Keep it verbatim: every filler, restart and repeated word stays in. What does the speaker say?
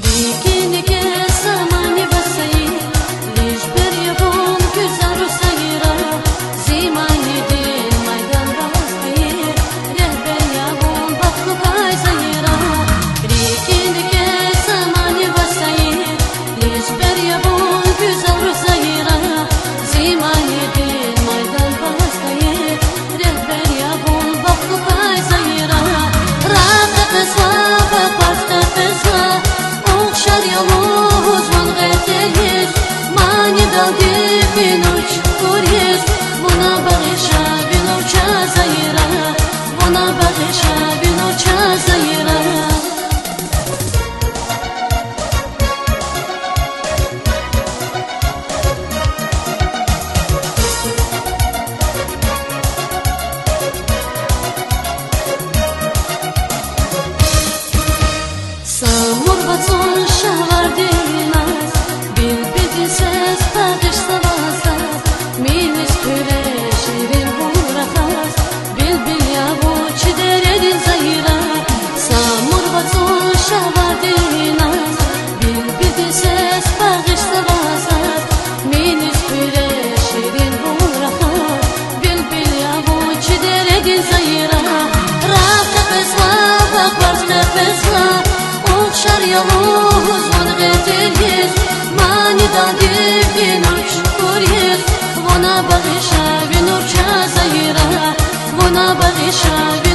РикӀин кеса мани ва сайи, лишбер я вун, гуьзел руьгь Зайра, зи манидин майдан бахтайи, регьбер я вун бахтлу квай Зайра. РикӀин кеса мани ва сайи, лишбер я вун, гуьзел руьгь Зайра, зи манидин майдан бахтайи, регьбер я вун бахтлу квай Зайра. Рагъ къекъвезва, бахт къекъвезва, ухшар я лугьуз вун гъетер ийиз, манидалди ви нур чукур ийиз, вуна багъишайла ви нур чаз Зайра, вуна багъишайла ви нур чаз Зайра. Самур вацӀун шагьвардин наз, билбилдин сес багъишзава заз, милис хъуьрез ширин вун рахаз, билбил я вун чи дередин Зайра. Самур вацӀун шагьвардин наз, билбилдин сес багъишзава заз, милис хъуьрез ширин вун рахаз, билбил я вун чи дередин Зайра. Рагъ къекъвезва, бахт къекъвезва, ухшар я лугьуз вун гъетер ийиз, манидалди ви нур чукур ийиз, вуна багъишайла ви нур чаз Зайра, вуна багъишайла ви